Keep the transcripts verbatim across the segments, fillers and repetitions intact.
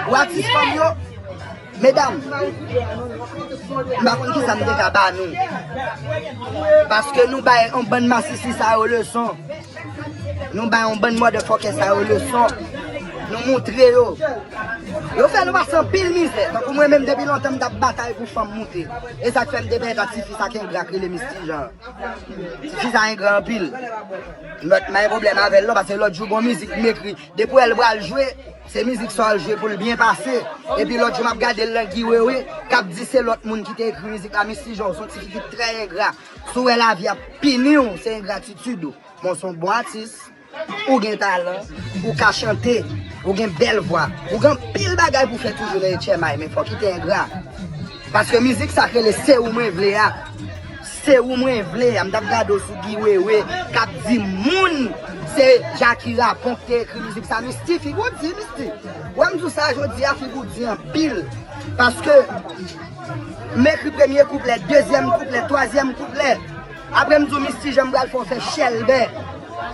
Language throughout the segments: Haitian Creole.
Ou atis fanm yo, medam, m pa konn kisa m te ka ba nou. Paske nou bay yon bann masisi sa yo leson. Nou bay yon bann motherfucker sa yo leson. Nou moutre yo. Yo fè nou pase anpil mizè. Tankou mwen menm depi lontan m t ap batay pou fanm moute. E sa k fè m te pèmèt ak tifi sa k engra k rele Misty Jean. Tifi sa engra anpil. M pa t may pwoblèm avè l non, paske lòt jou gon mizik m ekri. Depi w wè l pral jwe, se mizik sa l jwe pou l byen pase. Epi lòt jou m ap gade l nan Guy Wewe, k ap di se lòt moun ki te ekri mizik la. Misty Jean, w se yon tifi ki trè engra. Si w wè lavi ap pini w, se engratitid ou. Men w se yon bon atis, ou gen talan, ou ka chante, ou gen bèl vwa, ou gen anpil bagay pou fè toujou nan H M I, men fòk w te engra. Paske mizik sa k rele Se ou mwen vle a. Se ou mwen vle a. M t ap gade w sou Guy Wewe, k ap di moun se Jacky Rapon ki te ekri mizik sa. Misty, figi w di, Misty. Wè m di w sa jodi a, figi w di anpil. Paske m ekri premye kouplè, dezyèm kouplè, twazyèm kouplè. Apre m di w Misty Jean m pral fè w fè chèlbè.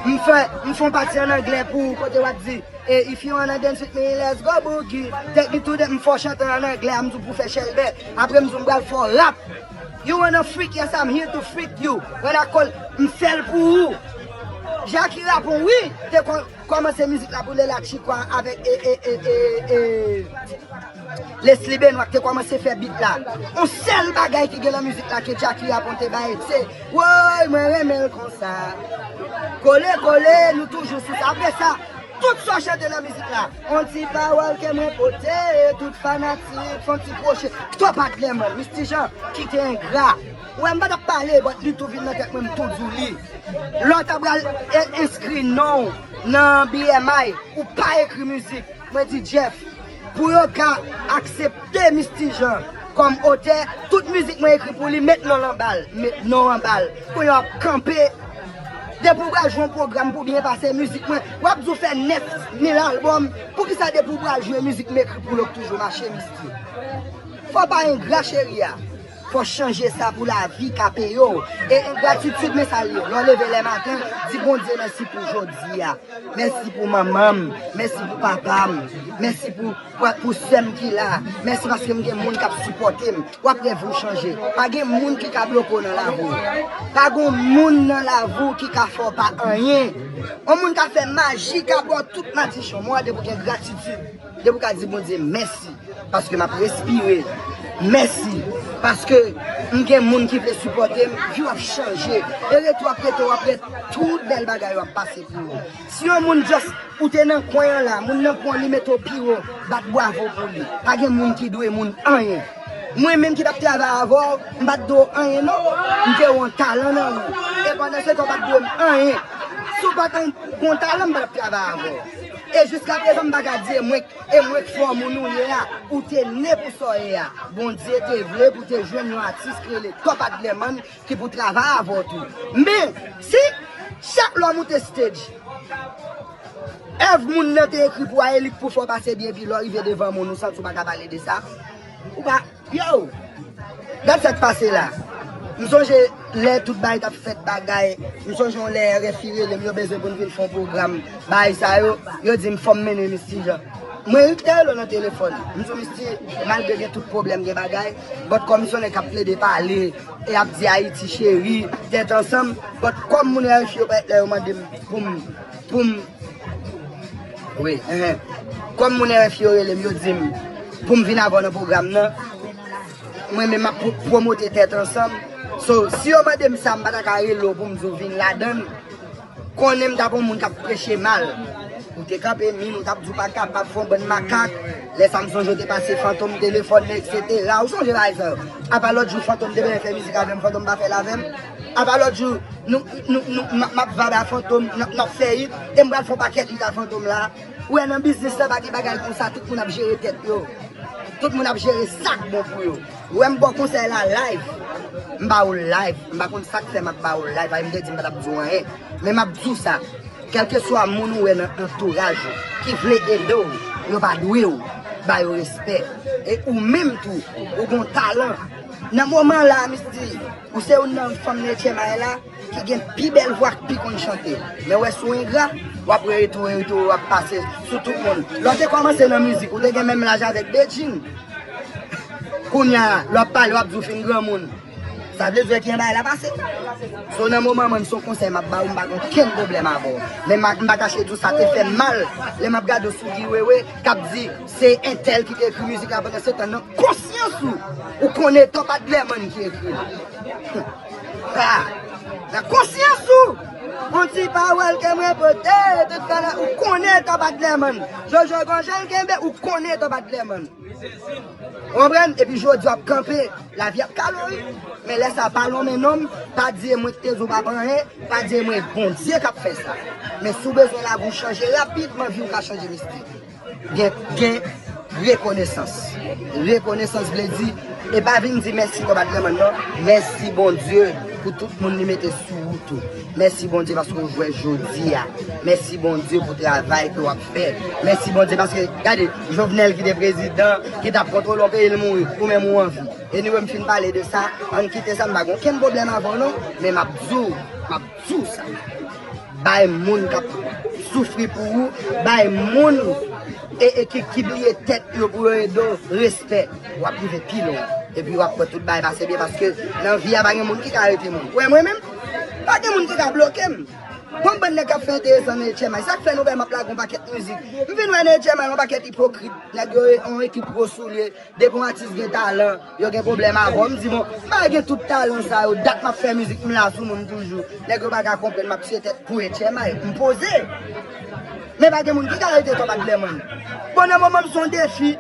M fè, m fè yon pati an anglè pou ou kote w ap di, eh, if you wanna dance with me, let's go boogie. Take me to the, m fè w chante an anglè, a m di w pou w fè chèlbè. Apre m di w m pral fè w rap. You wanna freak, yes, I'm here to freak you. When I call, m fè l pou ou. Jacky Rapon, wi, te kon, kòmanse mizik la pou Lela Chico avèk e, e, e, e, e, Leslie Benoit ki te kòmanse fè beat la. Yon sèl bagay ki gen nan mizik la ke Jacky Rapon te bay, se, woy, mwen renmen l konsa. Kole, kole, nou toujou sou sa. Apre sa, tout sa w chante nan mizik la, yon ti pawòl ke mwen pote, tout fanatik, fè yon ti kwoche. Twòp adlèman, Misty Jean, ki te engra. Ou wè, m pa t ap pale, but li tou vin nan tèt mwen, m tou di w li. Lè w ta pral e-, enskri non w nan B M I, ou pa ekri mizik. Mwen di Jeff, pou yo ka aksepte Misty Jean kòm otè, tout mizik mwen ekri pou li, met non l anba l, met non w anba l. Kounye a w ap kanpe. Depi w pral jwe yon pwogram pou byen pase mizik mwen, w ap di w fè nèf mil albòm, poukisa depi w pral jwe mizik m ekri pou l ou k toujou mache, Misty? Fò w pa engra, cheri a. Fò w chanje sa pou lavi ka peye w. E engratitid, men sa l ye. Lè w leve lè maten, di Bondye mèsi pou jodi a. Mèsi pou manman m. Mèsi pou papa m. Mèsi pou, pou, pou sè m ki la. Mèsi paske m gen moun k ap sipòte m. W ap reve w chanje. Pa gen moun ki ka bloke w nan lavi w. Pa gen moun nan lavi w ki ka fè w pa anyen. Yon moun ka fè maji, ka ba w tout madichon. Mwen, depi w gen gratitid, depi w ka di Bondye mèsi. Paske m ap respire. Mèsi. Paske m gen moun ki vle sipòte m, vi w ap chanje. E rete w ap rete, w ap rete, tout bèl bagay yo ap pase pou ou. Si yon moun just, ou te nan kwen an la, moun nan pran li mete w pi wo, bat bwavo pou li. Pa gen moun ki dwe moun anyen. Mwen menm ki t ap travay avè w, m pa t dwe w anyen non. M te wè yon talan nan ou. E pandan se tan w pa t dwe m anyen. Si w pa t gen yon talan, m pa t ap travay avè w. E jiskaprezan, m pa ka di e mwen E mwen k fè w moun ou ye a, ou te ne pou sa w ye a. Bondye te vle pou w te jwenn yon atis ki rele Top Adlerman ki pou travay avè w tou. Men, si chak lè w moute stage, èv moun nan te ekri pou a, e li k pou fè w pase byen, epi lè w rive devan moun, ou santi w pa ka pale de sa, ou pa, yo! Gad sa k pase la. M sonje lè tout bagay t ap fèt bagay. M sonje yon lè R F I rele m, yo bezwen pou n vin fè yon pwogram. Bagay sa yo, yo di m fò m mennen Misty Jean. Mwen wi k te rele w nan telefòn. M di w Misty, malgre gen tout pwoblèm, gen bagay, but kòm m se yon nèg k ap plede pale, e ap di Ayiti cheri, tèt ansanm, but kòm moun R F I yo parèt la, yo mande m pou m, pou m Wi, enhen. Kòm moun R F I yo rele m, yo di m pou m vin avè w nan pwogram nan. Mwen menm, m ap pwo-, pwomote tèt ansanm. So, si yo mande m sa, m pa ta ka rele w pou m di w vin ladan l. Konnen m t ap yon moun k ap preche mal. Ou te kanpe min, ou t ap di w pa kapab, fè yon bann makak. Lè sa m sonje w te pase Fantom telefòn nan, etsetera. Ou sonje bagay sa yo? Apa lòt jou Fantom te bezwen fè mizik avè m, Fantom pa fè l avè m. Apa lòt jou, nou, nou, nou, m, m ap vibe a Fantom, n ap, n ap fè hit, e m pral fè yon pakèt hit a Fantom la. Ou wè nan biznis la pa gen bagay konsa, tout moun ap jere tèt yo. Tout moun ap jere sa k bon pou yo. Ou wè m ba w konsèy la live. M ba w live. M pa konn sa k fè m ap ba w live. Ay, m te di m pa t ap di w anyen. Men m ap di w sa. Kèlkeswa moun ou wè nan antouraj ou ki vle ede w, yo pa dwe w. Ba yo respè. E ou menm tou, ou gon talan. Nan moman la, Misty, ou se youn nan fanm nan H M I la ki gen pi bèl vwa, ki pi konn chante. Men wè, si w engra, w ap reyite, reyite, w ap pase sou tout moun. Lè w te kòmanse nan mizik, ou te gen menm laj avèk Bedjine. Kounye a, lè w ap pale, w ap di w fin granmoun. Sa vle di w wè kijan bagay la pase. So, nan moman, mwen, se yon konsèy m ap ba w, m pa gen okenn pwoblèm avè w. Men m pa, m pa kache di w sa te fè m mal lè m ap gade w sou Guy Wewe k ap di se entèl ki te ekri mizik la, pandan se tan nan konsyans ou, ou konnen Top Adlerman ki ekri l. Ah, nan konsyans ou, yon ti pawòl ke mwen pote, tout fè la, ou konnen Top Adlerman. Jojo gon jan l kenbe, ou konnen Top Adlerman. Ou konprann? Epi jodi w ap kanpe, lavi ap kale w, wi. Men lè sa, pa lonmen non m, pa di e mwen ki te di w pa pran anyen, pa di e mwen Bondye k ap fè sa. Men si w bezwen lavi w chanje rapidman, vi w ka chanje, Misty. Gen, gen rekonesans. Rekonesans vle di, e pa vin di mèsi Top Adlerman non. Mèsi Bondye pou tout moun li mete sou wout ou. Mèsi Bondye paske w jwe jodi a. Mèsi Bondye pou travay ke w ap fè. Mèsi Bondye paske, gade, Jovenel ki te prezidan, ki t ap kontwole yon peyi, l mouri, ou menm ou anvi. Anyway, m fin pale de sa, ann kite sa, m pa gen okenn pwoblèm avè w non, men m ap di w, m ap di w sa. Bay moun k ap soufri pou ou, bay moun e, e ki, ki bliye tèt yo pou yo ede w, respè. W ap rive pi lwen. Epi w ap wè tout bagay pase byen paske nan vi a pa gen moun ki ka arete moun. Ou wè mwen menm? Pa gen moun ki ka bloke m. Bon, bann nèg k ap fè enteresan nan H M I. Sa k fè nou wè m ap lage yon pakèt mizik. M vin wè nan H M I yon pakèt ipokrit. Nèg yo yon ekip gwo soulye. Depi yon atis gen talan, yo gen pwoblèm avè w. M di, bon, m pa gen tout talan sa yo. Dat m ap fè mizik, m la sou moun toujou. Nèg yo pa ka konprann m ap tiye tèt pou H M I. M poze. Men pa gen moun ki ka rete Top Adlerman. Bon, nan moman m se yon defi.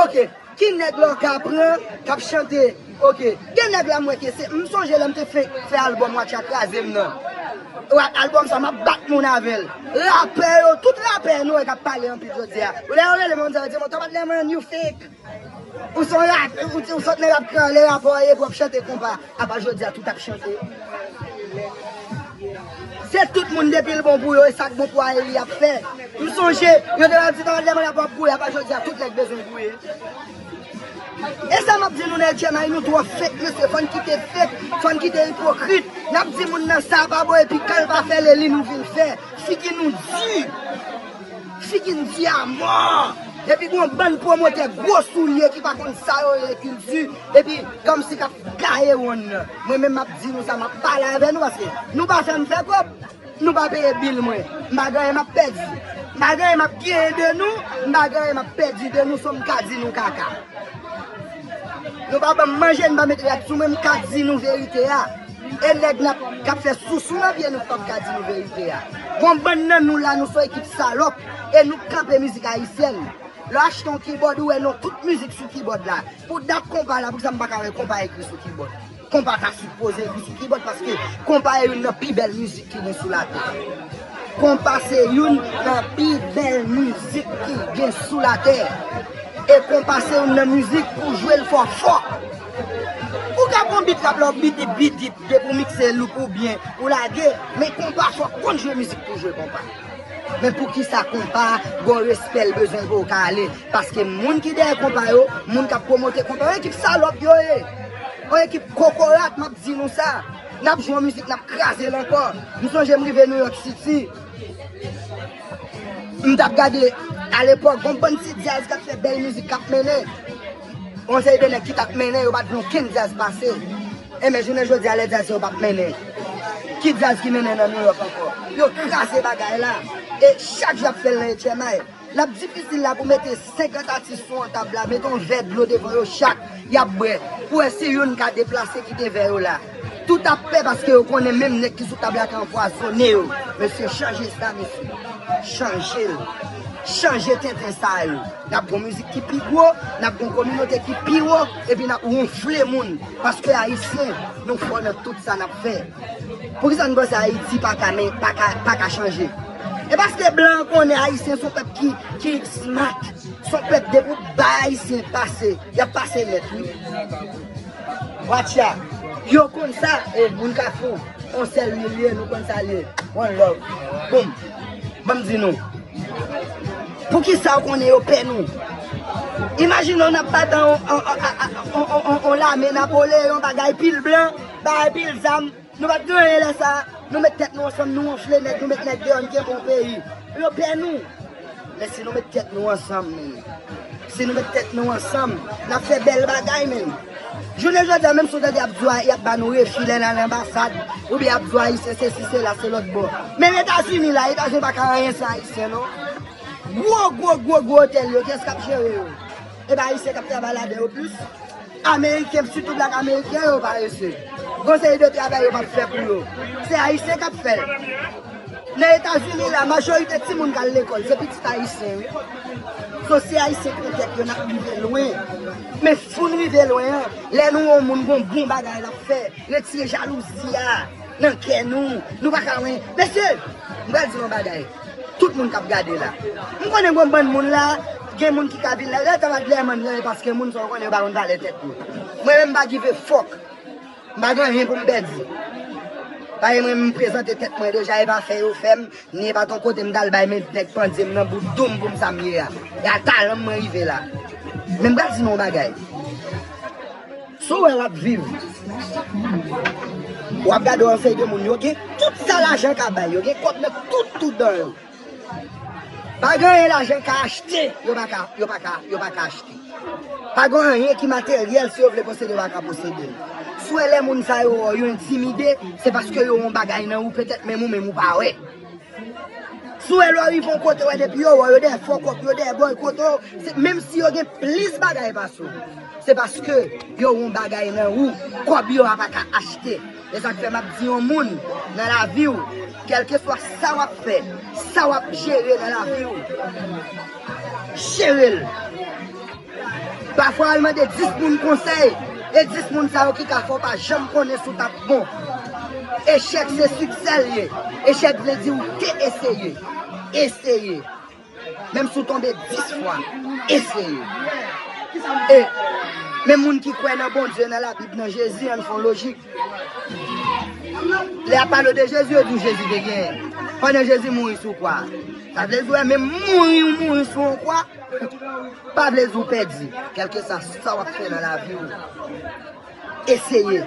Oke, ki nèg la w ka pran, k ap chante? Oke, gen nèg la m wè ke se, m sonje lè m te fè, fè albòm Watcha Kraze m nan. Wa-, albòm sa, m ap bat moun avè l. Rapè yo, tout rapè nou wè k ap pale anpil jodi a. Ou lè yo rele m, yo di, yo di, "Bon, Top Adlerman, you fake." Ou se yon rap, ou, ou sot nan rap kran, lè rapè w ye pou w ap chante konpa. Apa jodi a, tout ap chante. Se tout moun depi l bon pou yo, e sa k bon pou Ayeli y ap fè. M sonje, yo te ap di Top Adlerman ap ap gouye, apa jodi a, tout nèg bezwen gouye. E sa m ap di nou nan H M I, nou twò fake, mesye, fò n kite fake, fò n kite ipokrit. N ap di moun nan sa pa bon, epi kan l pa fè l, e li nou vin fè. Figi nou di. Figi n di amò. Epi gon bann pwomotè gwo soulye ki pa konn sa yo rele kilti. Epi kòmsi k ap gaye wonn nan. Mwen menm m ap di nou sa, m ap pale avè nou paske nou pa fè m fè kòb. Nou pa peye bil mwen. M pa gen anyen m ap pèdi. M pa gen anyen m ap genyen de nou. M pa gen anyen m ap pèdi de nou, so m ka di nou kaka. Nou pa ban m manje, nou pa met rad sou mwen, m ka di nou verite a. E nèg n ap, k ap fè sousou nan pye nou p ap ka di nou verite a. Gon bann nan nou la, nou se yon ekip salòp. E nou k kanpe mizik ayisyèn. Lè w achte yon kibòd, ou wè non tout mizik sou kibòd la. Pou dat konpa la, poukisa m pa ka wè konpa ekri sou kibòd? Konpa ta sipoze ekri sou kibòd paske konpa e youn nan pi bèl mizik ki gen sou latè. Konpa se youn nan pi bèl mizik ki gen sou latè. E konpa se youn nan mizik pou jwe l fò fò. Ou ka pran bit la, lè w bidip bidip, depi w mikse l pou byen, ou lage, men konpa fò w konn jwe mizik pou jwe konpa. Men poukisa konpa gon respè l bezwen pou w ka ale? Paske moun ki dèyè konpa yo, moun k ap pwomote konpa yo, ekip salòp yo ye. Yon ekip kokorat, m ap di nou sa. N ap jwe yon mizik, n ap kraze l ankò. M sonje m rive New York City. M t ap gade, alepòk, gon bann ti djaz k ap fè bèl mizik k ap mennen. Yon seri de nèg ki t ap mennen, yo pa t vle okenn djaz pase. Enben, jounen jodi a, lè djaz yo p ap mennen, ki djaz ki mennen nan New York ankò? Yo kraze bagay la. E chak jou y ap fè l nan H M I. L ap difisil la pou mete senkant atis sou yon tab la, mete yon vè dlo devan yo chak, y ap bwè. Pou wè si youn ka deplase kite vè yo la. Tout ap pè paske yo konnen menm nèg ki sou tab la ka anpwazonnen yo. Mesye, chanje sa, mesye. Chanje l. Chanje tenten sa yo. N ap gon mizik ki pi gwo, n ap gon kominote ki pi wo, epi n ap wonfle moun. Paske Ayisyen, nou fò nan tout sa n ap fè. Poukisa n panse Ayiti pa ka, men, pa ka, pa ka chanje? E paske blan an konnen Ayisyen se yon pèp ki, ki smart. Se yon pèp depi w bay Ayisyen pase, y ap pase nèt, wi. Watcha, yo konn sa, e moun Kafou, on sèl li ye, nou konn sa li ye. One love. Boom. Ban m di nou. Poukisa w konnen yo pè nou? Imajine w n ap bati yon, yon, yon, yon, yon, yon lame Napoleyon, bagay pil blan, bagay pil zam. Nou pa t gen anyen lè sa a. Nou met tèt nou ansanm, nou wonfle nèg, nou met nèg deyò, n kenbe yon peyi. Yo pè nou. Men si nou met tèt nou ansanm, men. Si nou met tèt nou ansanm, n ap fè bèl bagay, men. Jounen jodi a, menm si w tande y ap di w, y ap ba nou refi lè n al anbasad, oubyen y ap di w Ayisyen sesi, sela, se lòt bò. Men Etazini la, Etazini pa ka anyen san Ayisyen, non. Gwo, gwo, gwo, gwo otèl yo, kiyès k ap jere yo? E pa Ayisyen k ap travay ladan yo plis? Ameriken, sitou blak ameriken yo parese. Gon seri de travay yo p ap fè pou yo. Se Ayisyen k ap fè l. Nan Etazini la, majorite timoun k al lekòl, se pitit Ayisyen, wi. So, si Ayisyen pran tèt yo, n ap rive lwen. Men fò n rive lwen an, lè nou wè yon moun gon bon bagay l ap fè, retire jalouzi a nan kè nou. Nou pa ka wè. Mesye, m pral di yon bagay. Tout moun k ap gade la. M konnen gon bann moun la, gen moun ki ka vin la, lè tan Adlèman, e paske moun sa w konnen yo pa konn valè tèt yo. Mwen menm m pa give a fuck. M pa gen anyen pou m pèdi. Paske mwen m prezante tèt mwen deja, e pa fè yo fè m, ni e pa t yon kote m t al bay men nèg pandye m nan bout dou m pou m sa m ye a. E a talan m mwen rive la. Men m pral di nou yon bagay. Si w wè w ap viv, w ap gade yon seri de moun, yo gen tout sa lajan ka bay, yo gen kòb nan tout, tout dan yo. Pa gen anyen lajan ka achte, yo pa ka, yo pa ka, yo pa ka achte. Pa gen anyen ki materyèl, si yo vle posede, yo pa ka posede l. Si w wè lè moun sa yo wè w, yo entimide, se paske yo wè yon bagay nan ou, petèt menm ou menm ou pa wè. Si w wè lè w rive yon kote, w wè depi yo wè w, yo dèyè fòkòp, yo dèyè bòy kote w, se, menm si yo gen plis bagay pase w, se paske yo wè yon bagay nan ou, kòb yo a pa ka achte. E sa k fè m ap di yon moun nan lavi w, kèlkeswa sa w ap fè, sa w ap jere nan lavi w, jere l. Pafwa, al mande dis moun konsèy, e dis moun sa yo ki ka fè w pa janm konnen si w t ap bon. Echèk se siksè l ye. Echèk vle di ou te eseye. Eseye. Menm si w tonbe dis fwa, eseye. E menm moun ki kwè nan Bondye, nan Labib, nan Jezi, ann fè yon lojik. Lè y ap pale de Jezi, yo di w Jezi te genyen. Pandan Jezi mouri sou kwa. Sa vle di w, menm mouri ou mouri sou yon kwa, pa vle di w pèdi. Kèlkeswa sa w ap fè nan lavi w, eseye.